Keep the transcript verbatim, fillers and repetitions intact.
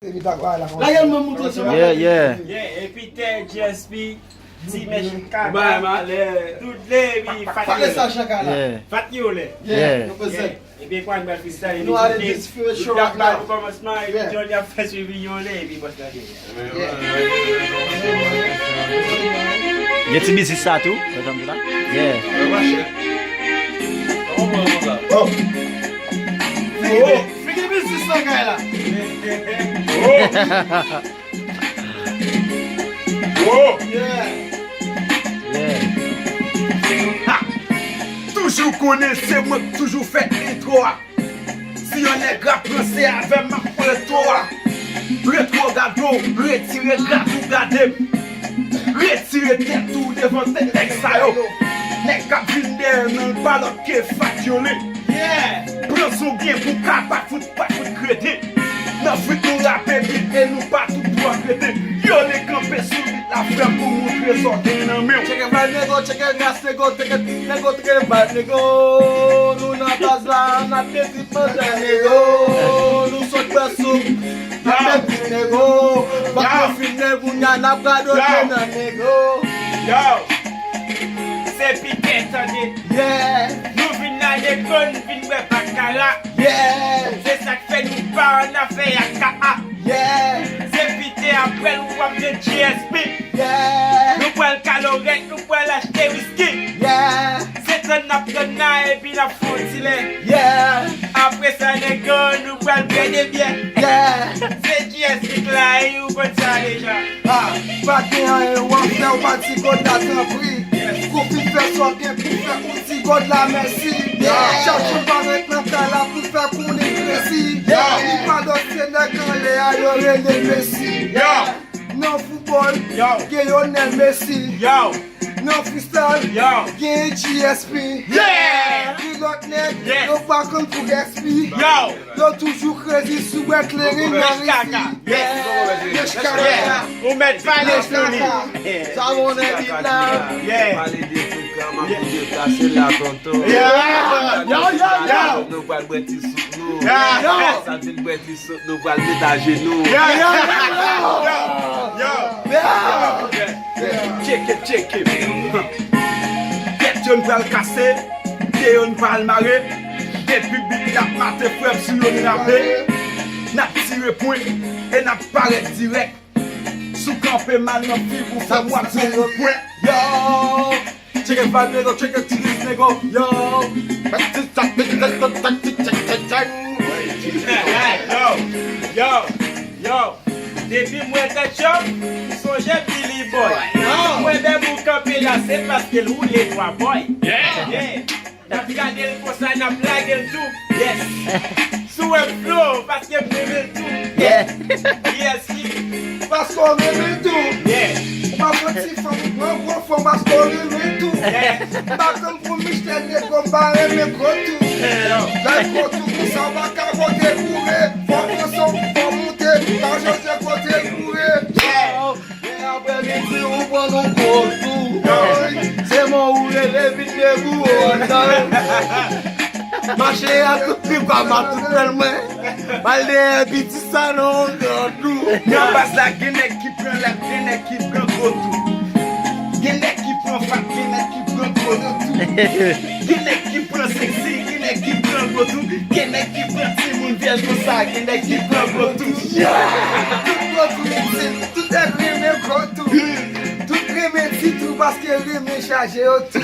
Epi ta kwa la. Lage l mwen montre sa. Yeah, yeah. Yeah, epi tè G S P, ti mèch kaka. Bay malè. Tout lè, epi fat yo lè. Fat yo lè. Yeah. Epi kwa n pral freestyle, epi nou ale just fè show right now. Kòmansman, epi Johnny ap fè swivi yo lè, epi bòs la dèyè. Gen ti biznis sa tou, sa janm di la. Yeah. Oh. Oh. Figi biznis sa kay la. Oh. Oh. Yeah. Yeah. Ha! Toujou konnen se mwen k toujou fè entwo a. Si yon nèg ap ranse avè m, m ap pran retwo a. Retwo gade w, retire gad ou gade m. Retire tèt ou devan tèt nèg sa yo. Nèg k ap vin dèyè nan l pa lòt ke fat yo li. Yeah! Pran son byen pou ka pa fout, pa fout kredi. Nan fwit nou rape bit e nou pa tout dwa kredi. Yo li kanpe sou bit la frè m pou moutre sa w gen nan men w. Tcheke vay nego, tcheke gas nego, tcheke tit nego, tcheke vay nego. Nou nan baz la, n ap mete Manda nego, nou sot bwè soup, n ap bèt nego. Fòk nou fin nen kounye a, n ap radote nan nego. Yo, se Pitè tande. Yeah. Nou vin la nego, nou vin bwè bakara. Yeah. Se sa k fè nou pa annafè ak ka a. Yeah. Se Pitè apre l w ap jwenn G S P. Yeah. Nou pral Kalorèt, nou pral achte wiski. Yeah. Se tann n ap tann la epi n ap fè yon ti lè. Yeah. Apre sa, nego, nou pral bwè de byè. Yeah. Se G S P k la, e ou konn sa deja. Ah, pa gen anyen w ap fè, w pa ti gòd la tanpri. Yes. Kou fin fè sa w gen pou fè pou ti gòd la mèsi. Yeah. Chak jou pa ret nan kay la pou fè konnen kresi. Yeah. Li pa dòt se nèg anlè a, yo rele Messi. Yeah. Nan foutbòl, gen Lionel Messi. Nan freestyle, gen G S P. Gen lòt nèg, yo pa konn pou Gatsby. Yo toujou krezi sou bwè kleren nan risi. Mèch kaka. Ou mèt pale sou li. Sa monnen bit la. Pale de Foukan, m ap deplase la, tonton. Yo, yo, yo. Nou pral bwè ti soup nou. Sa vin bwè ti Sot nou pral met ajenou. Yo, yo, yo, yo. Yo, yo. Tcheke, tcheke. Tèt yo n pral kase, pye yo n pral mare. Depi bit la ap mate, frè m, si yo n rape, n ap tire pwen e n ap parèt dirèk. Si w kanpe mal nan figi w, fè m w ap tire pwen. Yo. Tcheke vay nego, tcheke ti dis nego, yo. Yo, yo, yo. Depi m wè tèt chòm, m sonje Billy Boy. M wè bèbou kanpe la, se paske l woule twa bòy. Yeah. N ap gade l konsa, n ap lage l tou. Yes. Si w wè m flow, paske m renmen l tou. Yeah. Yes. Paske w renmen l tou. Yeah. Ou pa pran ti fanm, ou pran gwo fanm, paske w renmen l tou. Yeah. M pa konn pou Michel nego, m pa renmen gwo tou. Yeah. Lè gwo tou konsa, w pa ka bote koure. Fò w pran son, fò w moute, pa chanje kote l koure. Yeah. Men aprè midi, ou pran yon gwo tou. Se mò ou rele vin debout. Mache a tout pi kwa, m a tout pèl mwen. Pral dèyè piti sa nan yon gran tou. Nan baz la, gen nèg ki pran lèt, gen nèg ki pran gwo tou. Gen nèg ki pran fat, gen nèg ki pran gwo tou. Gen nèg ki pran seksi, gen nèg ki pran gwo tou. Gen nèg ki pran timoun vyèj konsa, gen nèg ki pran gwo tou. Tout gwo tou isit, tout nèg renmen gwo tou. Tout renmen ti tou paske renmen chaje yo tou.